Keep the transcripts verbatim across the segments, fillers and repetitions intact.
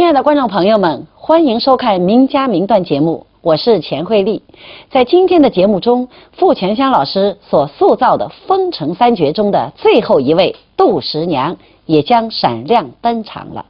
亲爱的观众朋友们，欢迎收看《名家名段》节目，我是钱慧丽。在今天的节目中，付泉香老师所塑造的《风尘三绝》中的最后一位杜十娘也将闪亮登场了。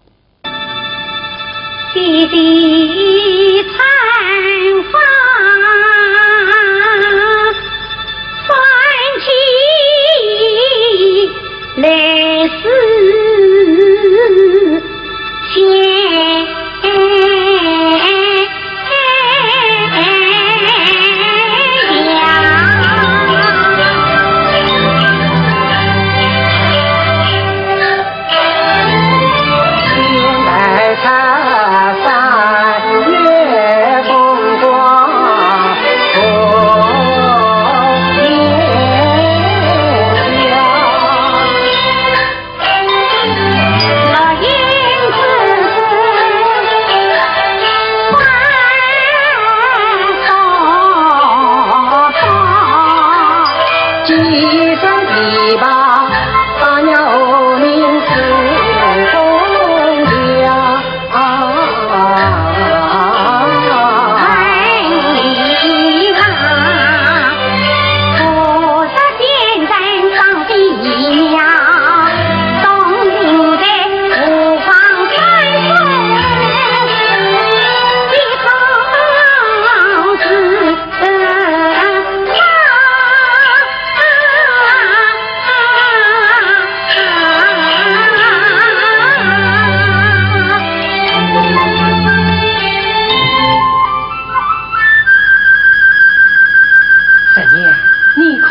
十娘，你看。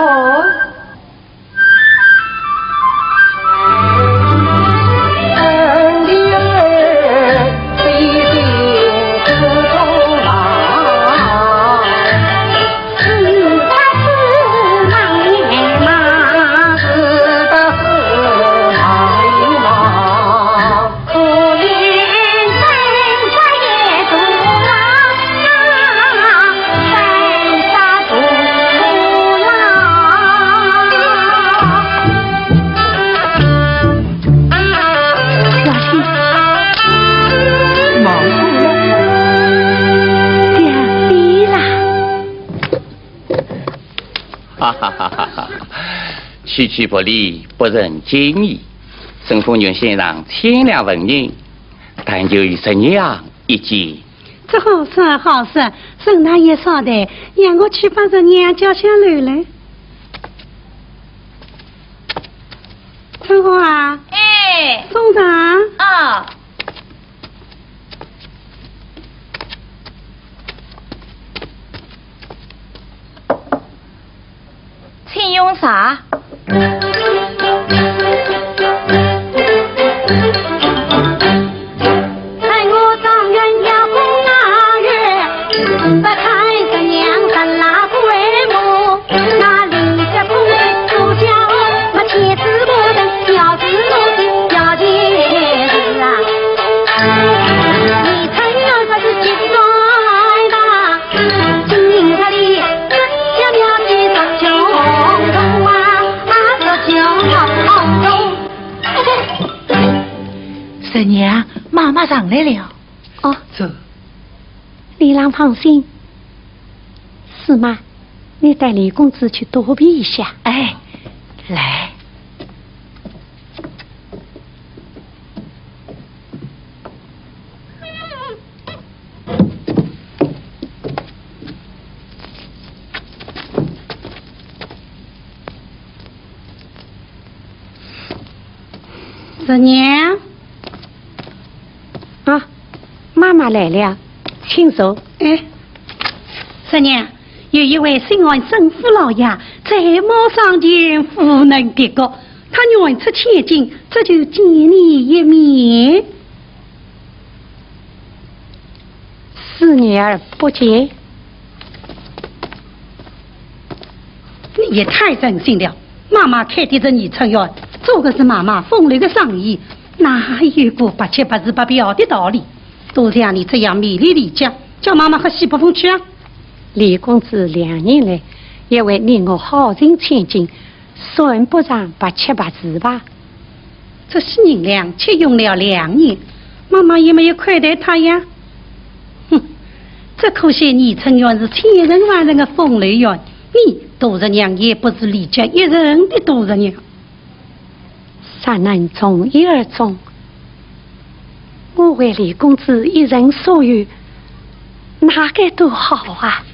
哈哈哈哈哈！区区薄礼，不成敬意。沈凤云先生千两恩情，但求与十娘一见。这好说好说，沈大爷少待，让我去把十娘叫下楼来。春花啊，哎。送茶。啊。 请用茶。十娘，妈妈上来了。哦，走。你让放心。四妈，你带李公子去躲避一下。哎，来。 十娘。啊，妈妈来了，请坐。哎，十娘，有一位姓安沈府老爷，在马上前赴南别国，他远出千金，只求见你一面。 思女儿不见。你也太任性了！妈妈开的是女春院，做的是妈妈风流的生意，哪有个八七八十八表的道理？都像你这样迷离离家，叫妈妈喝西北风去啊！李公子两年来，也为你我耗尽千金， 算不上八七八十吧。这些银两却用了两年，妈妈也没有亏待他呀。哼，只可惜你春园是千人万人的风流园，你杜十娘也不是李家一人的杜十娘。山南中一而终，我为李公子一人所有，哪个都好啊。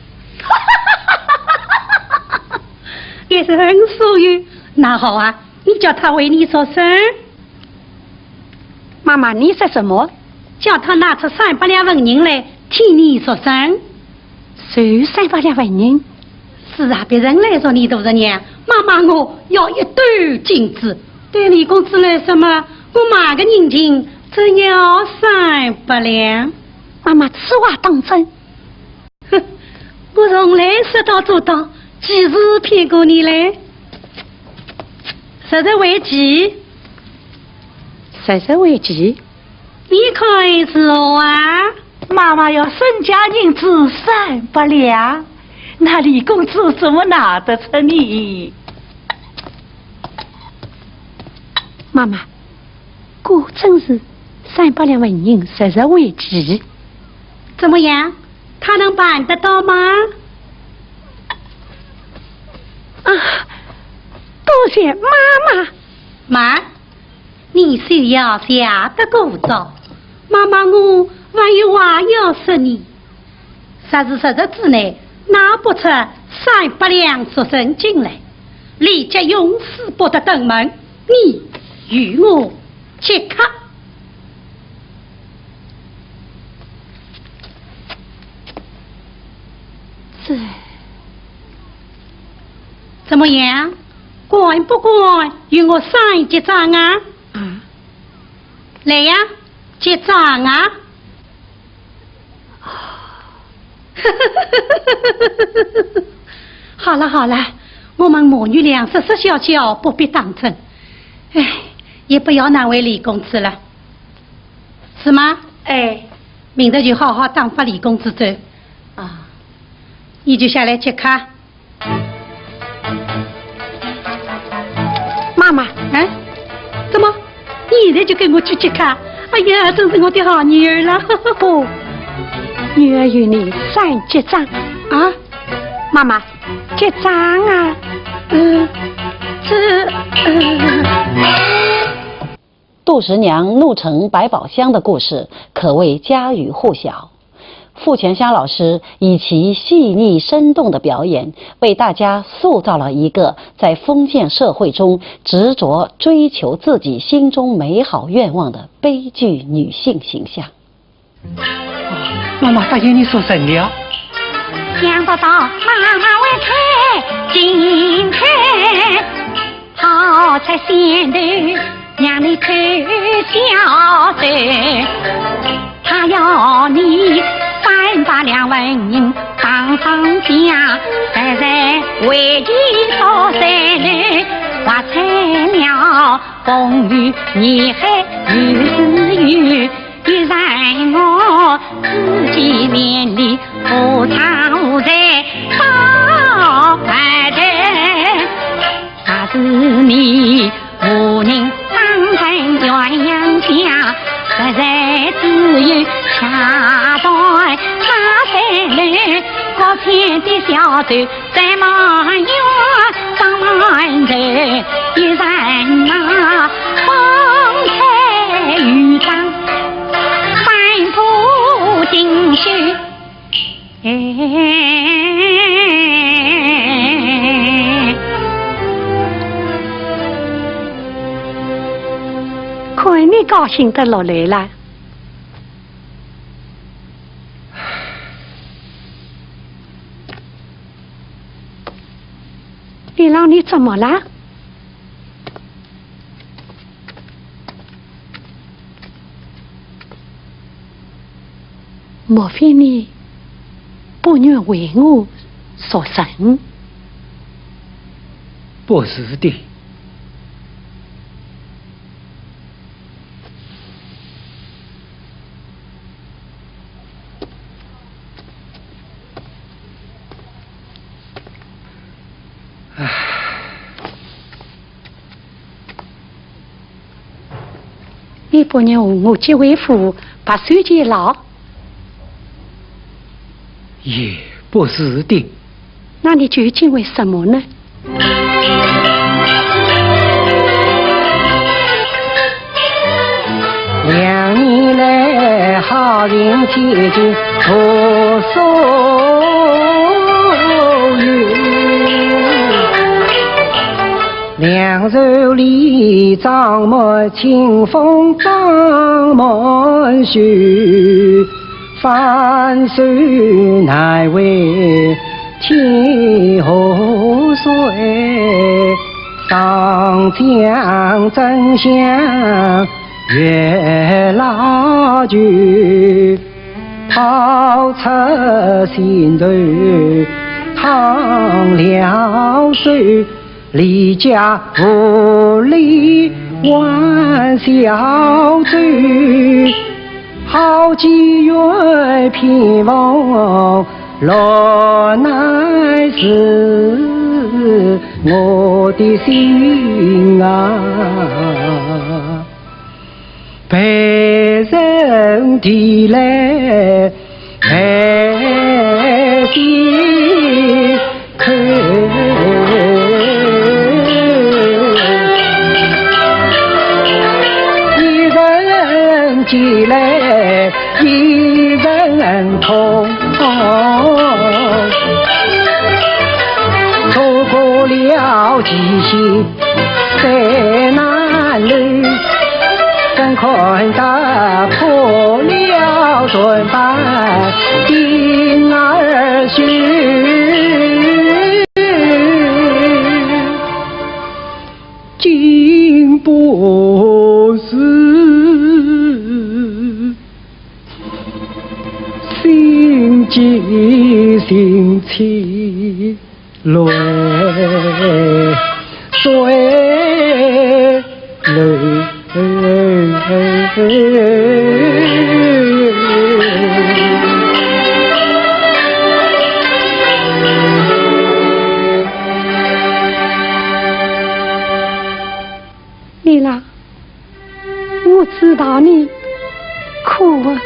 一人所有，那好啊，你叫他为你赎身。 妈妈，你说什么？叫他拿出三百两纹银来替你赎身。收三百两纹银？是啊，别人来赎你杜十娘，妈妈我要一斗金子。对李公子来说嘛，我卖个人情，只要三百两。妈妈，此话当真？ 哼，我从来说到做到，几时骗过你嘞？实实为几？实实为几？你看如何啊？妈妈要身家银子三百两，那李公子怎么拿得出呢？妈妈， 果真是三百两纹银，实实为几。怎么样？他能办得到吗？啊，多谢妈妈。慢，你休要吓得过早，妈妈我还有话要说你。 实实实实之内，拿不出三百两赎身金来，李家永世不得登门，你与我即刻。这……怎么样？敢不敢与我算一笔账啊？啊？来呀，结账啊！ 好了好了，我们母女俩说说笑笑，不必当真。哎，也不要难为李公子了，是吗？哎，明日就好好打发李公子走。啊，你就下来接客。 妈妈，哎，怎么？你现在就跟我去接客？哎呀，真是我的好女儿了。不，女儿与你算笔账。啊？妈妈，结账啊。嗯，这……嗯……杜十娘怒沉百宝箱的故事可谓家喻户晓。 付泉香老师以其细腻生动的表演，为大家塑造了一个在封建社会中执着追求自己心中美好愿望的悲剧女性形象。妈妈答应你赎身了。想不到妈妈会看进去，好彩先头让你偷笑走。 他要你三百两纹银当上家，实实为其赎身，花彩鸟风雨，你还有自由。一然我自己面里何尝无罪，好白头。 若是你无人当成鸳鸯家，实在只有下台那三人，各天的小偷在埋怨张满头，一人那风采雨打，翻破锦绣。 哎，看你高兴得落泪了。李郎，你怎么了？ 莫非你不愿为我赎身？不是的。唉。你不愿我结为夫，白首偕老？也不是的。那你究竟为什么呢？ 两年来好情结尽无所有。两袖离张幔，清风张幔袖。翻手难为天下谁。长江真相 月老酒，抛出心头淌了水，离家无力还小舟，好寄远平风落难时，我的心啊。 被人提来害心口。一人寄来一人痛，错过了吉星 再难留，怎堪踏破了船帆进而休。竟不是心寄心切 泪水流。你啦， 我知道你苦啊。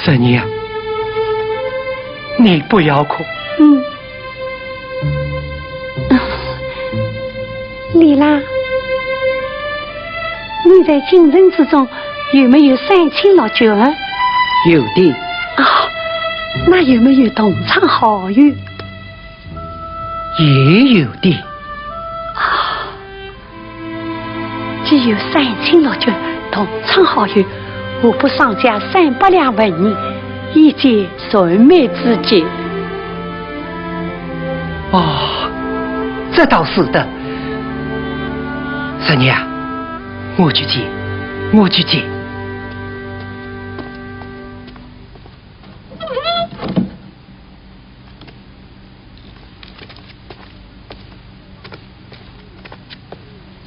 三娘，你不要哭。嗯。丽拉，你在京城之中有没有三亲六眷？有的。啊，那有没有同窗好友？ 也有的。啊，既有三亲六眷、同窗好友，何不赏加三百两纹银，以结缘媒之急？哦，这倒是的。三娘，我去借，我去借。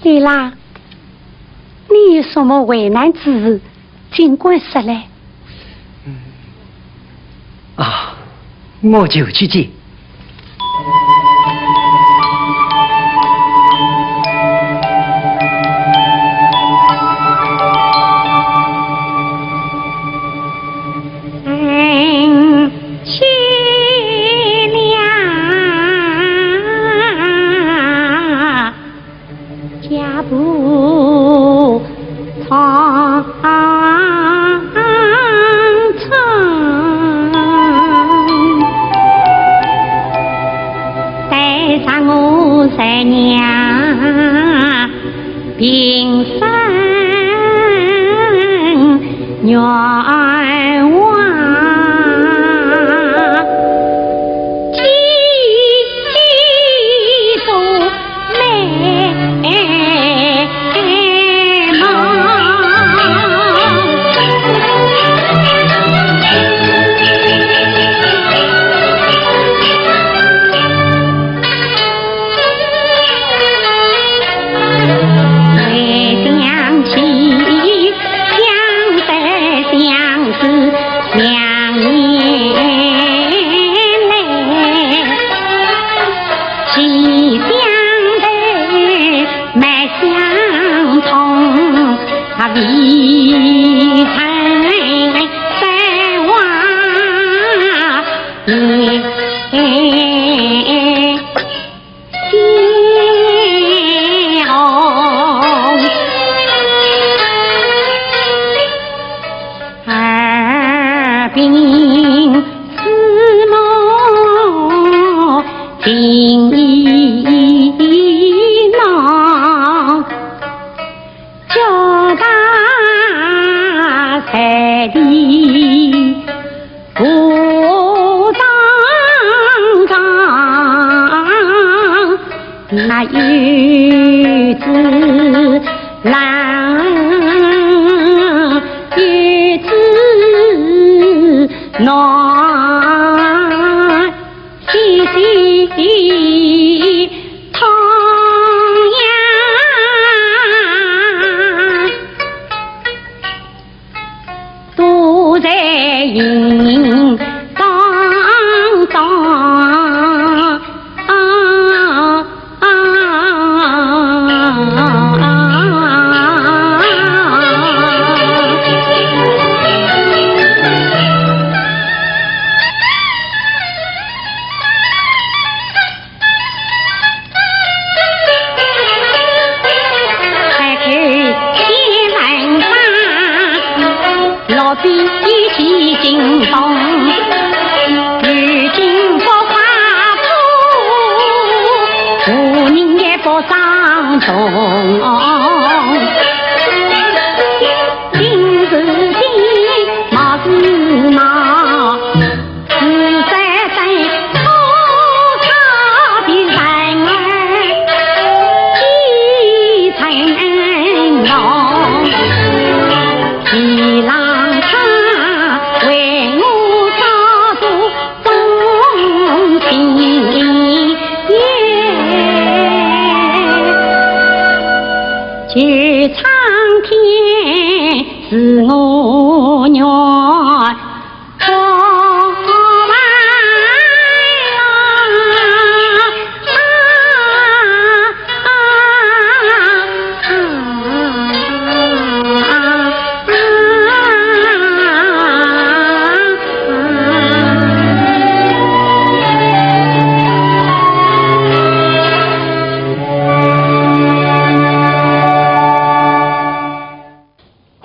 丽拉，你有什么为难之事，尽管说来。啊，我就去借。并似梦情意浓，交搭在地不当当，那有子郎，有子郎。 细细痛呀，都在心当中。 开口天门上，落笔一记惊动，如今不怕苦，无人也不伤痛。今日的么事嘛， 是在等可靠的人儿，几层楼，地浪他为我照顾忠心也，求苍天赐我愿。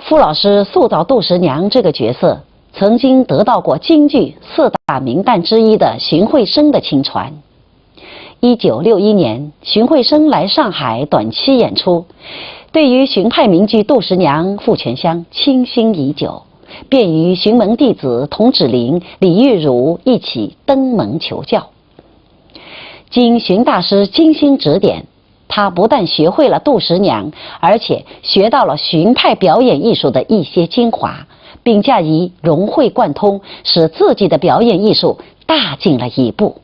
傅老师塑造杜十娘这个角色，曾经得到过京剧四大名旦之一的荀慧生的亲传。一九六一年，荀慧生来上海短期演出，对于荀派名剧《杜十娘》，傅全香倾心已久，便与荀门弟子童芷苓、李玉如一起登门求教。经荀大师精心指点， 他不但学会了《杜十娘》，而且学到了荀派表演艺术的一些精华，并加以融会贯通，使自己的表演艺术大进了一步。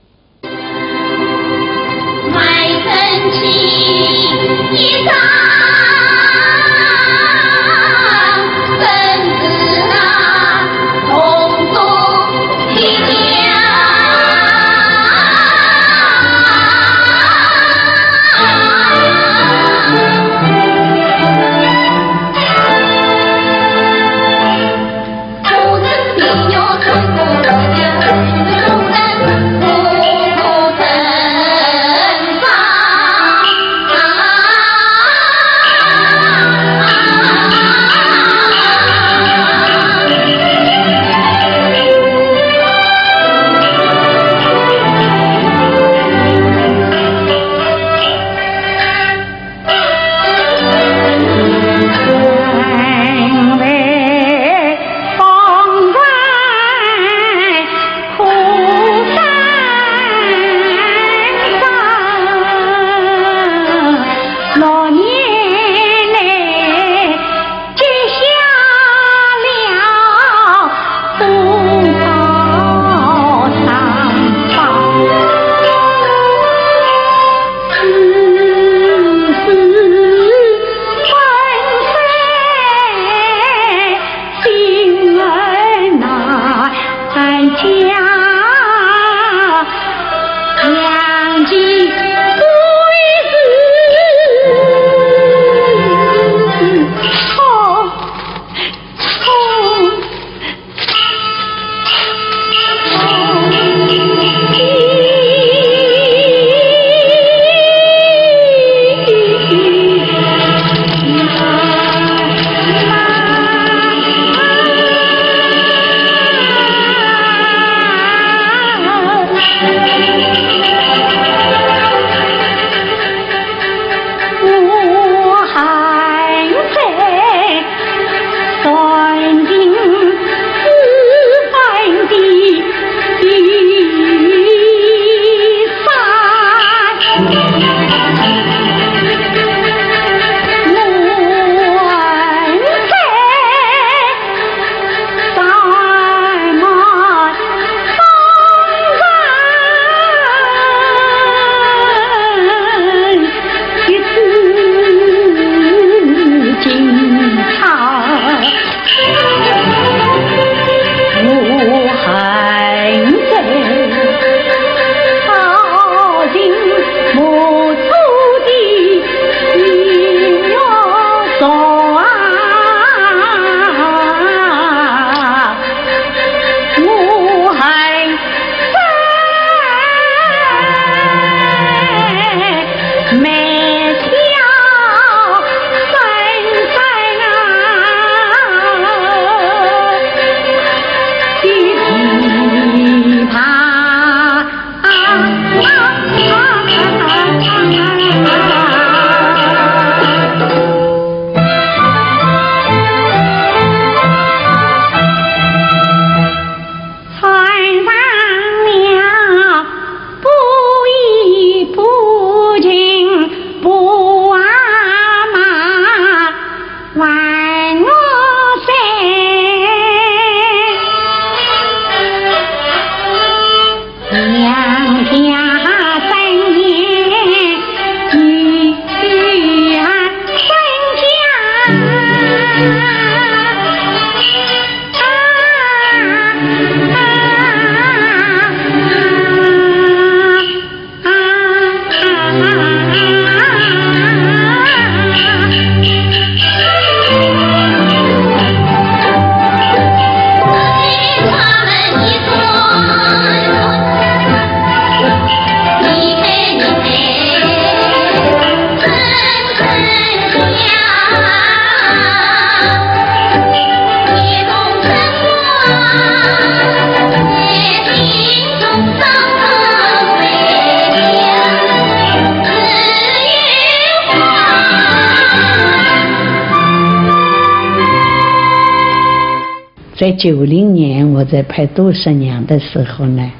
在九零年我在拍《杜十娘》的时候呢，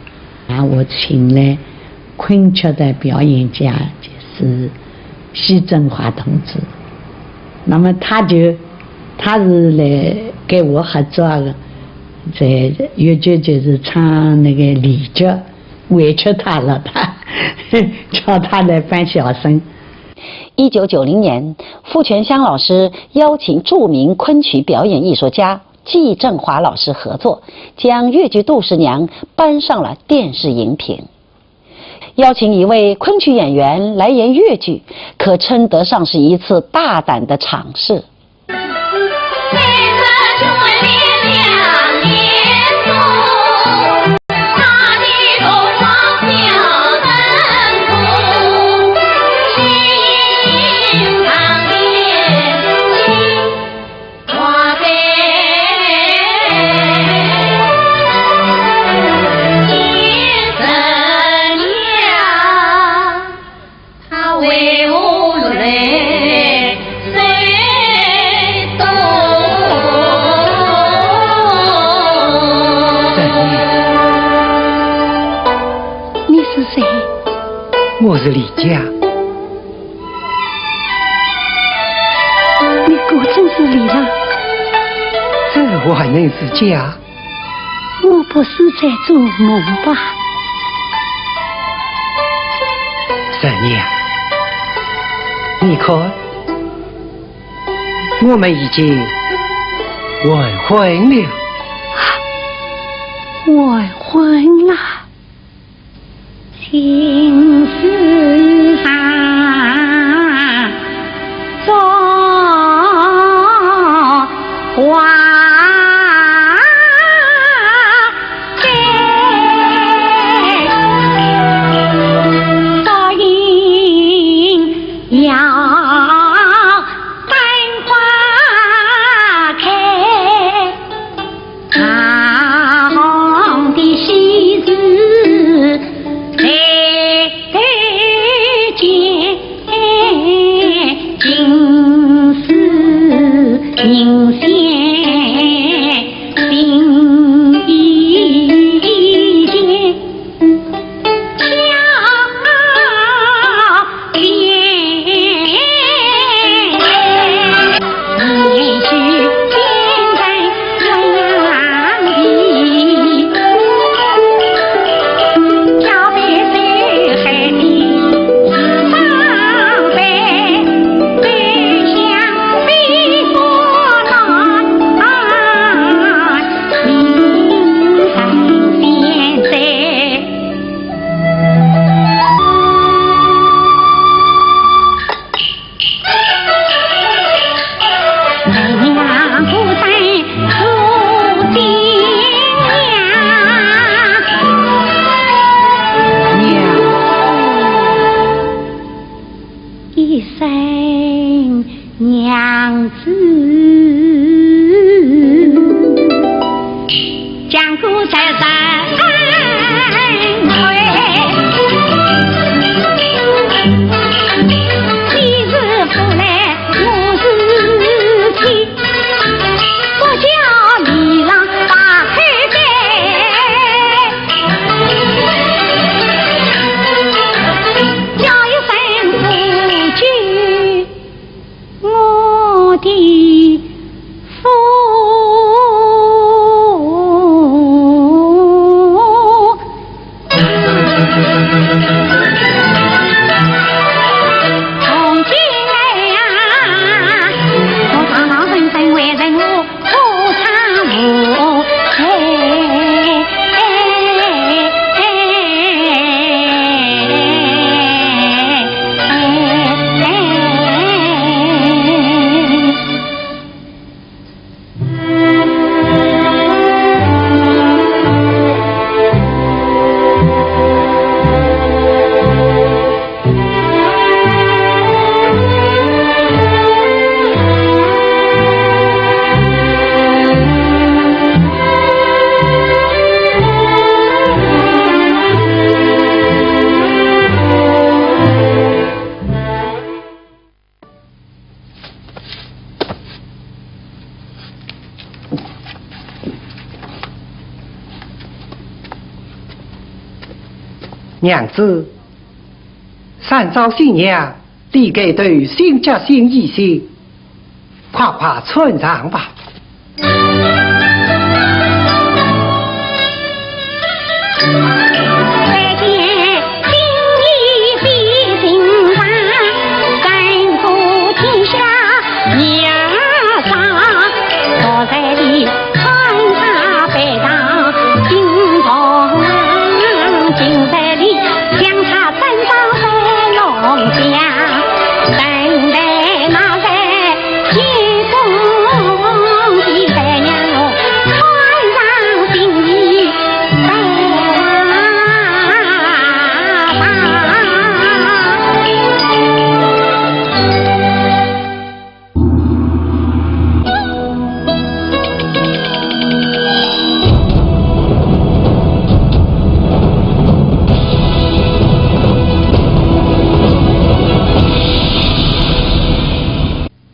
啊，我请了昆曲的表演家，就是施振华同志。那么他就，他是来跟我合作的，在越剧就是唱那个李角，委屈他了，他叫他来扮小生。一九九零年，傅泉香老师邀请著名昆曲表演艺术家季振华老师合作，将越剧《杜十娘》搬上了电视荧屏。邀请一位昆曲演员来演越剧，可称得上是一次大胆的尝试。你是谁？我是李家。 你果真是李郎？这我还能是假？我不是在做梦吧？三娘，你看，我们已经完婚了。完婚了？ 情丝上做花开，倒影摇 桃红的喜事在头前，尽是人间心意间。 一声 娘子。我的夫娘子，三朝新娘，理该都心急心意心，快快穿上吧。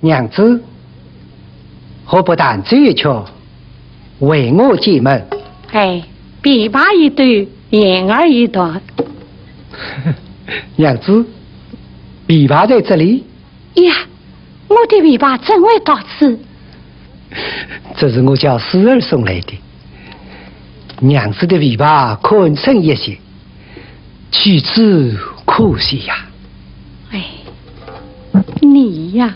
娘子，何不弹奏一曲，为我解闷？哎，琵琶一段，弦儿一段。娘子，琵琶在这里。 呀，我的琵琶怎会到此？这是我叫师儿送来的。娘子的琵琶堪称一绝，弃之可惜呀。哎，你呀。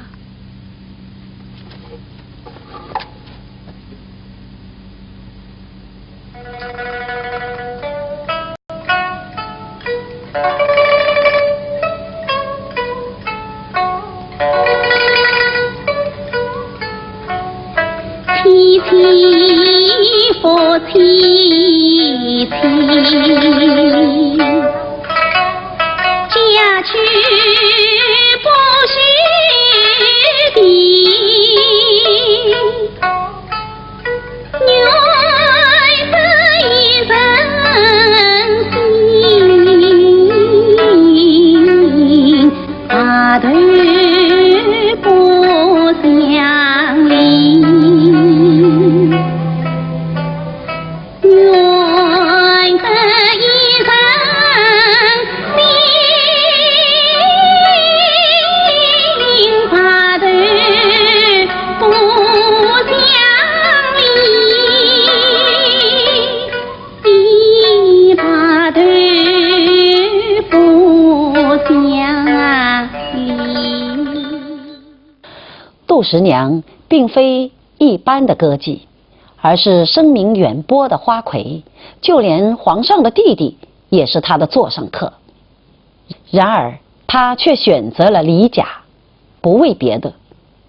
杜十娘并非一般的歌妓，而是声名远播的花魁，就连皇上的弟弟也是她的座上客。然而，她却选择了李甲，不为别的，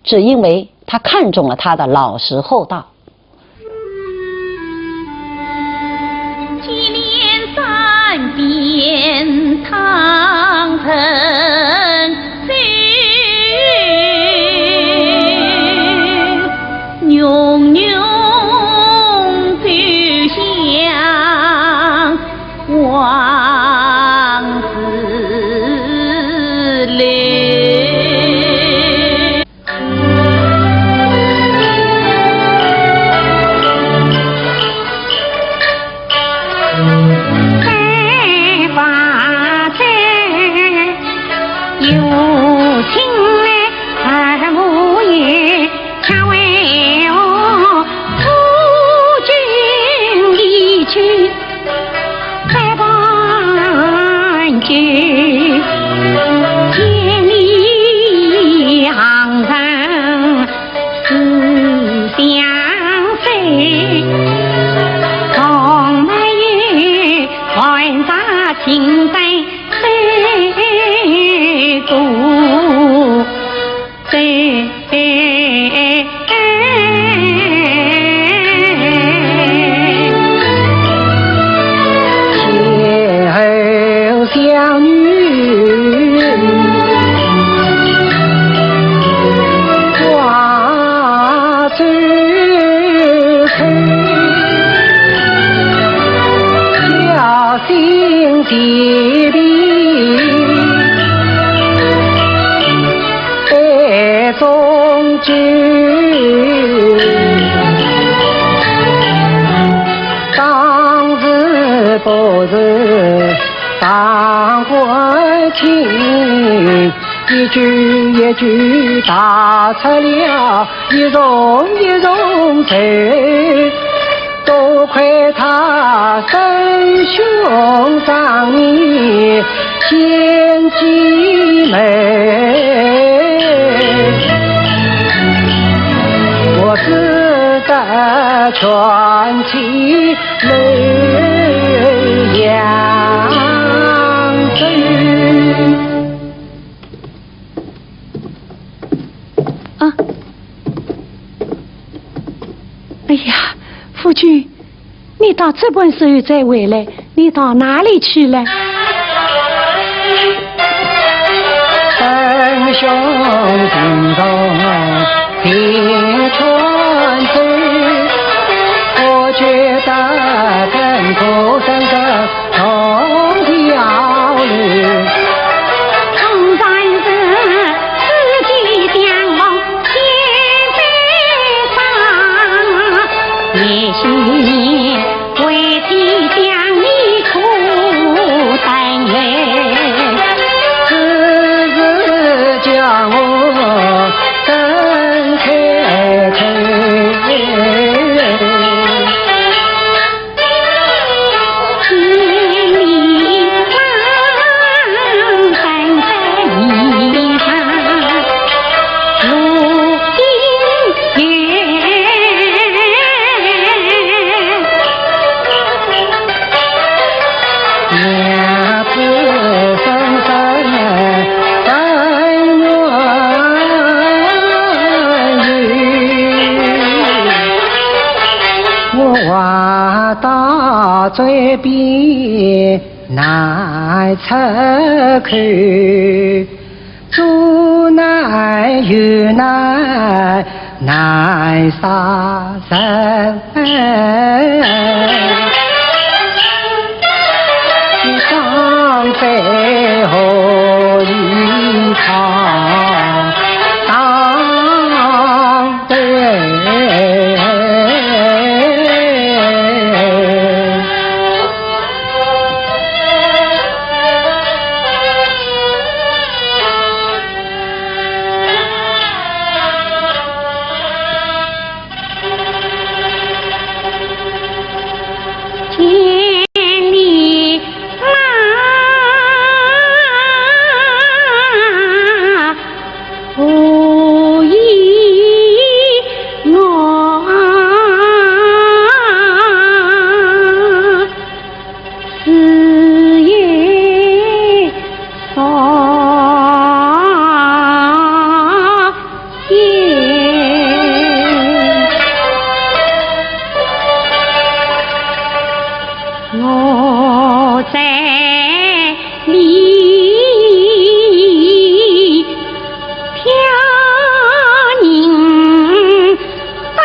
只因为她看中了他的老实厚道。当官清，一句一句道出了，一重一重罪，多亏他圣兄长你显机眉。我只得全体 啊！哎呀，夫君，你到这般时候才回来，你到哪里去了？我话到嘴边难出口，做难又难，难杀人。 千里马，无依我。 自有所见。我在里挑人担。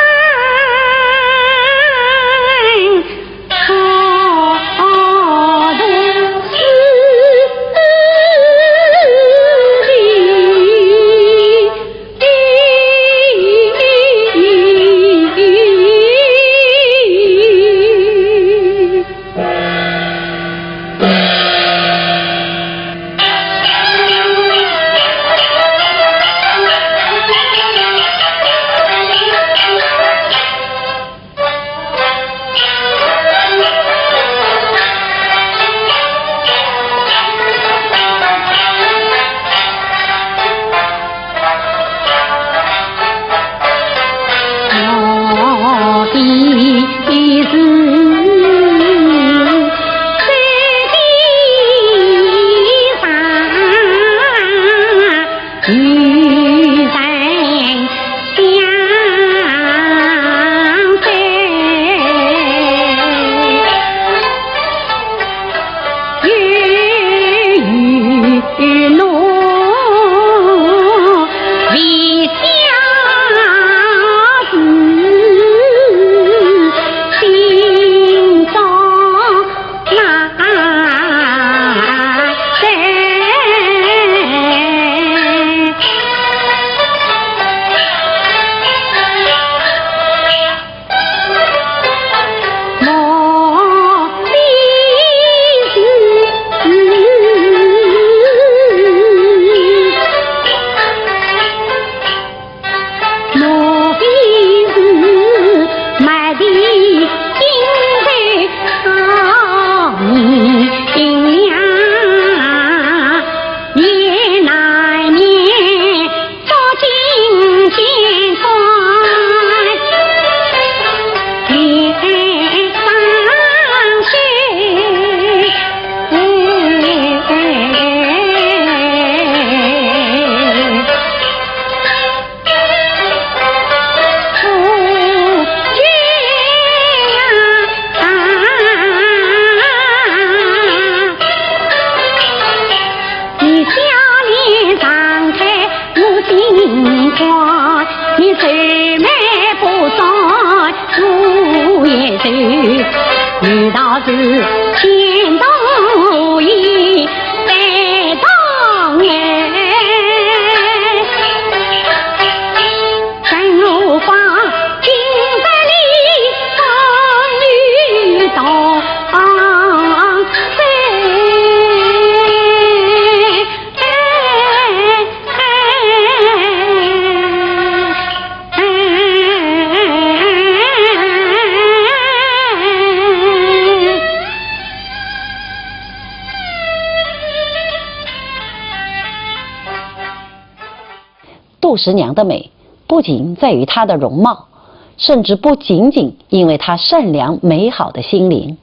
杜十娘的美不仅在于她的容貌，甚至不仅仅因为她善良美好的心灵，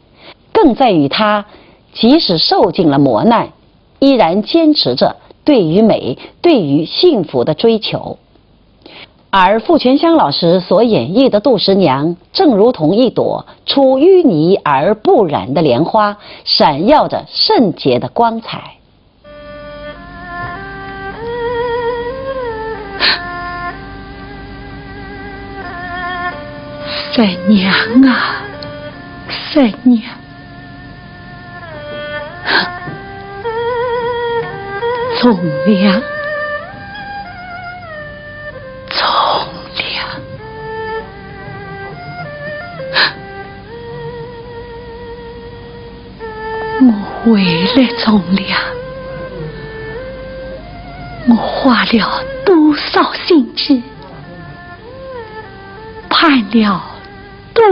更在于她即使受尽了磨难，依然坚持着对于美、对于幸福的追求。而傅泉香老师所演绎的杜十娘，正如同一朵出淤泥而不染的莲花，闪耀着圣洁的光彩。十娘啊，十娘！ 从良，从良，我为了从良，我花了多少心机，盼了 多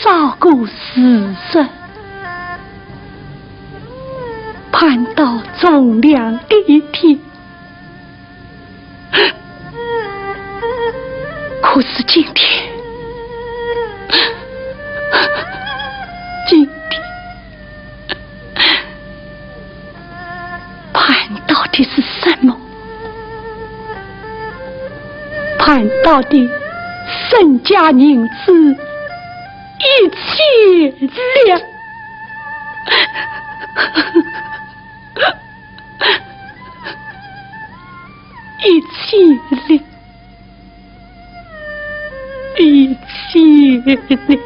少个时辰，盼到从良的一天。可是今天，今天， 盼到的是什么？盼到的身家银子一千两，一千两，一千两。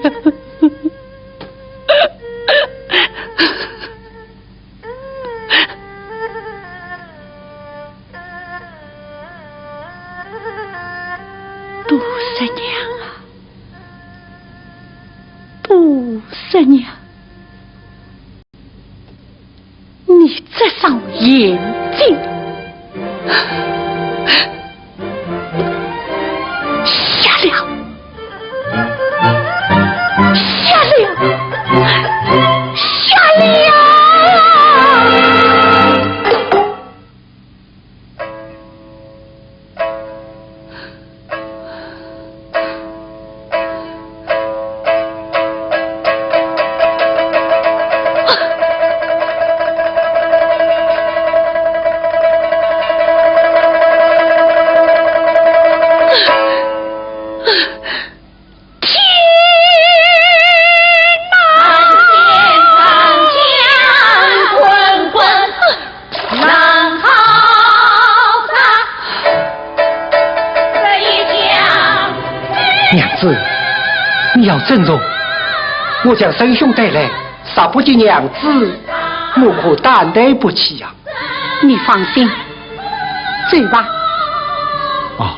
杜十娘啊，杜十娘，你这双眼睛瞎了！ 瞎了！瞎了！娘子，你要珍重，我将沈兄带来，若不及娘子，我可担待不起呀。 你放心，走吧。哦。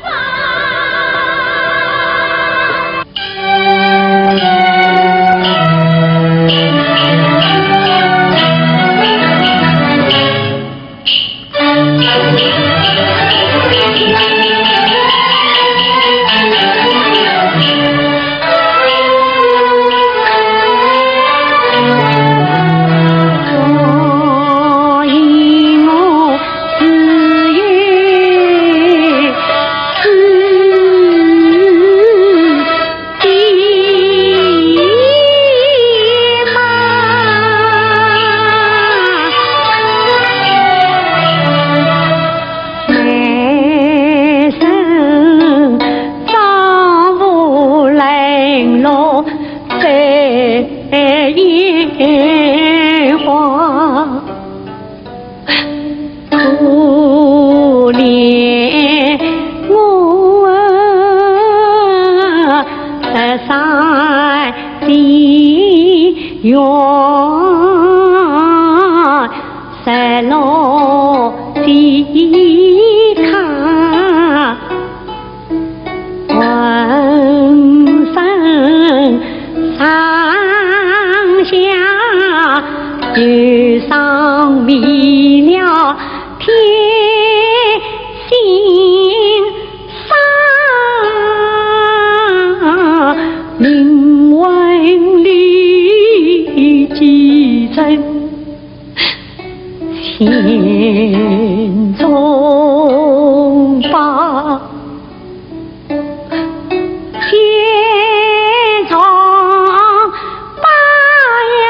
月色落西看，浑身上下又上迷了天心 上命运里几层千重吧，千重吧呀。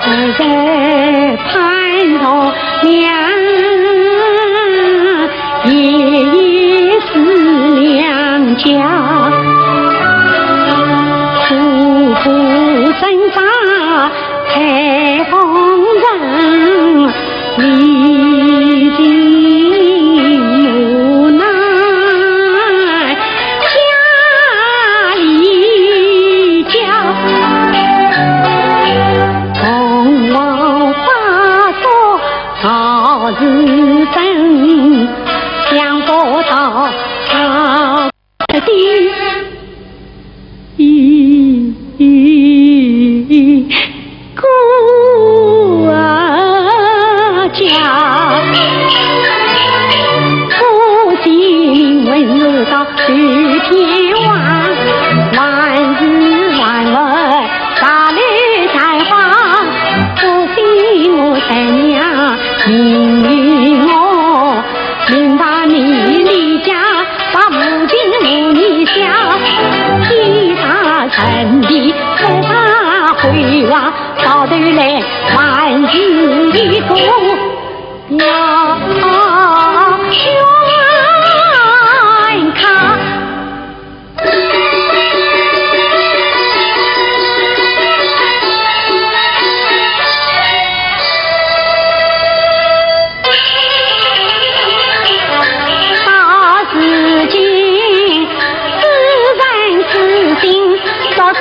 实在盼着娘，夜夜思娘家。苦苦挣扎太风尘，历尽磨难家里家。 红毛花烛照时辰，想不到他的孤家。不信问世道 对天王，万事万物，大雷大花，不信我三娘命于我，命他你离家，把母亲母女下，其他人的不怕回话，到头来还是一个 要宣看。到如今， 此人此心作此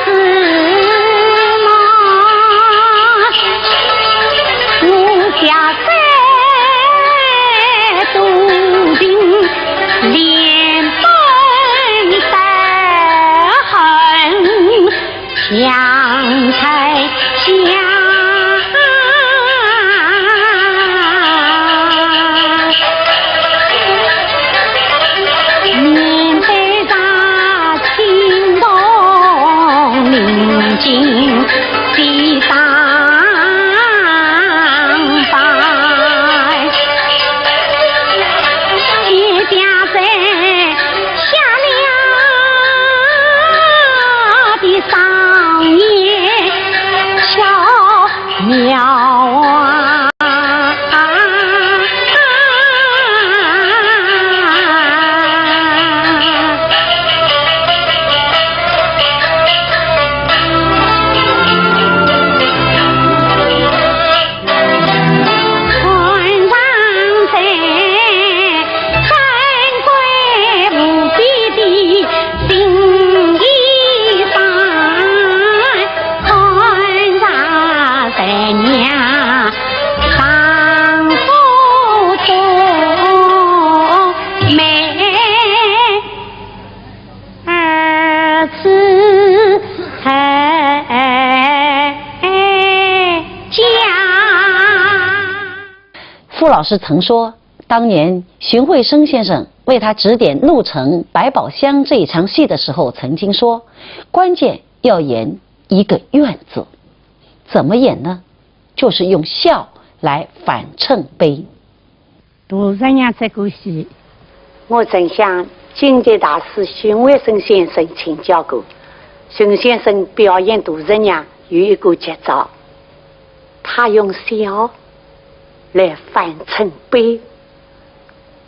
梦，我下山多情，连本带恨相猜想。 面对着青铜明镜的长白，一家在下了的商业小 庙啊。穿上这珍贵无比的新衣裳， 看着咱娘丈夫多美，儿子成家。傅老师曾说，当年荀慧生先生为他指点《陆沉百宝箱》这一场戏的时候，曾经说，关键要演一个怨字。怎么演呢？就是用笑来反衬悲。《陆沉》这个戏，我曾向京剧大师荀慧生先生请教过，熊先生表演杜十娘有一个绝招，他用笑来反衬悲，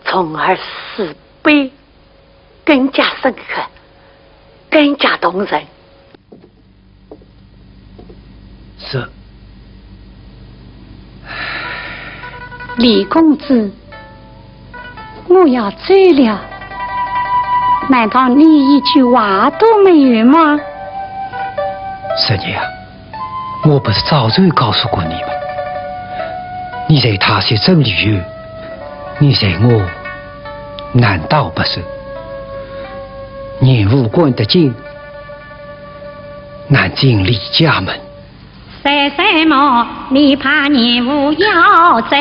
从而使悲更加深刻，更加动人。是。李公子，我要走了，难道你一句话都没有吗？十娘，我不是早就告诉过你吗？你在他乡这么旅游，你在我难道不是？严府关得紧，难进李家门。 为什么你怕严府要责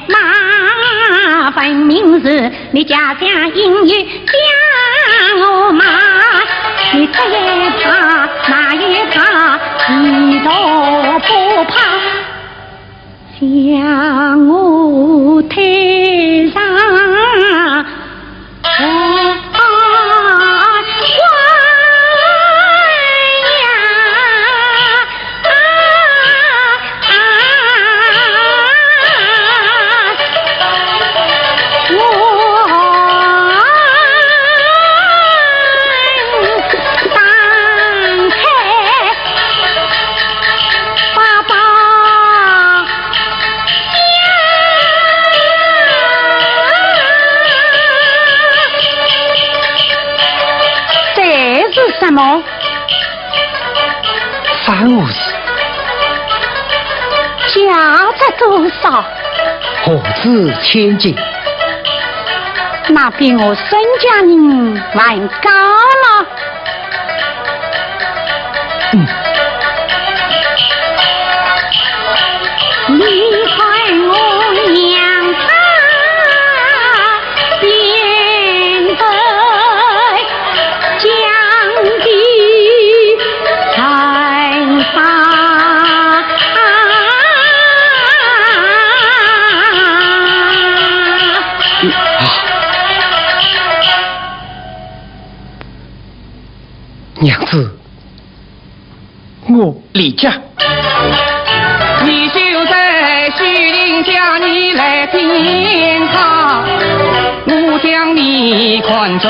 骂？分明是你家乡隐忧将我骂。你这一怕那一怕，一都不怕，将我推上 这是什么？啥物事？价值多少？何止千金？那比我身家呢还高了。 你看我娘她变得僵的很吧。啊，娘子， 我李家。你就在西林家，你来听他，我将你看作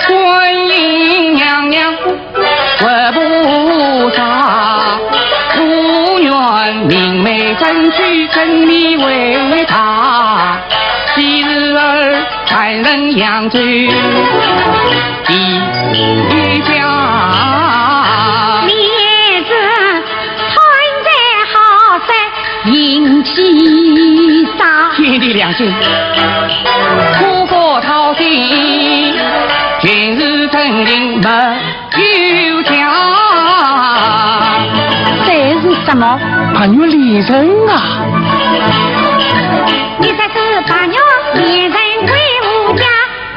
观音娘娘，活菩萨，无缘明媒正娶，真你为他，昔日儿 三人扬州第一家。你也是贪财好色，淫气少。天地良心，不过讨心，全是真情没 有家。这是什么？白玉连城啊！你才是白玉连城归无家，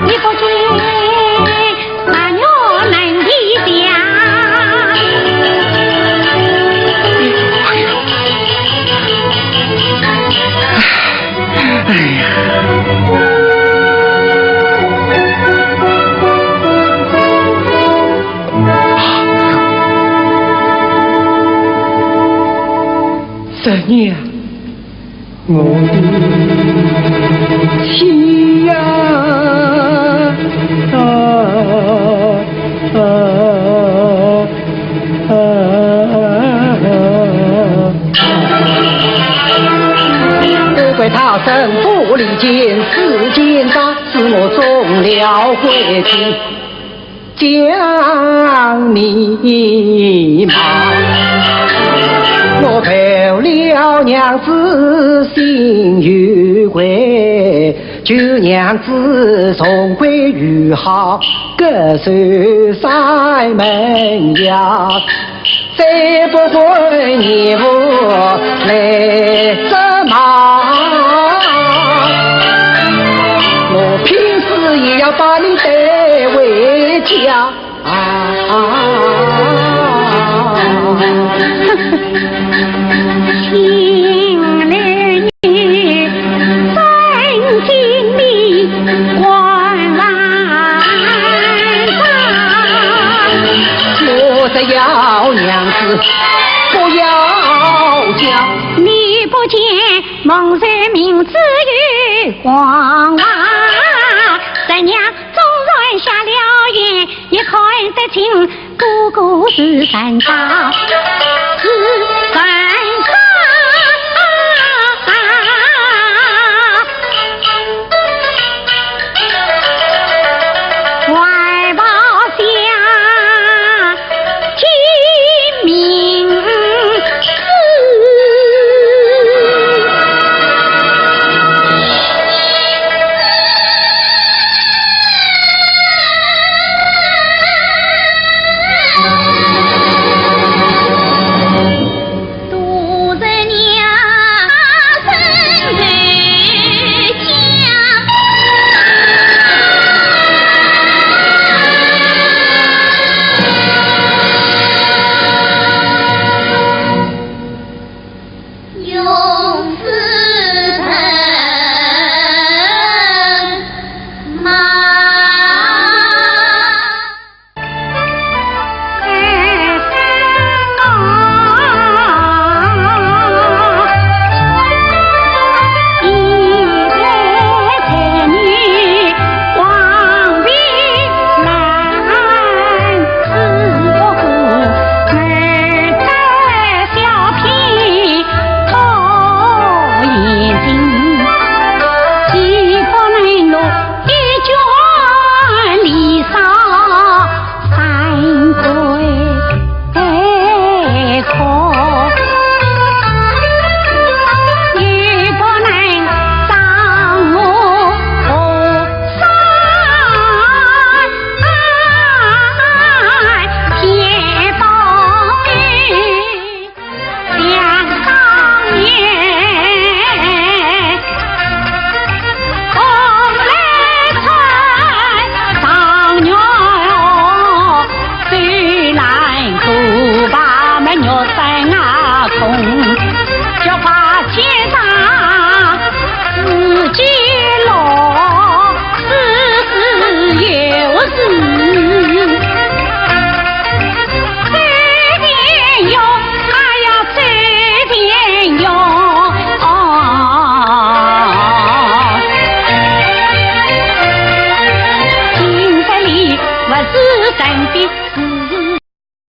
你不知白玉能的家。哎呀！ 哎呀，十娘，我的妻呀！啊，啊，啊，啊。 不怪他生不离间，世间大，是我中了鬼计，将你骂。我求了娘子心有愧，求娘子重归于好，各守山门呀。 再不会你不来这忙，我拼死也要把你带回家。啊，心里真心的关上。娘子不要叫。你不见蒙受明珠与黄华，十娘纵然瞎了眼，也看得清哥哥是善良。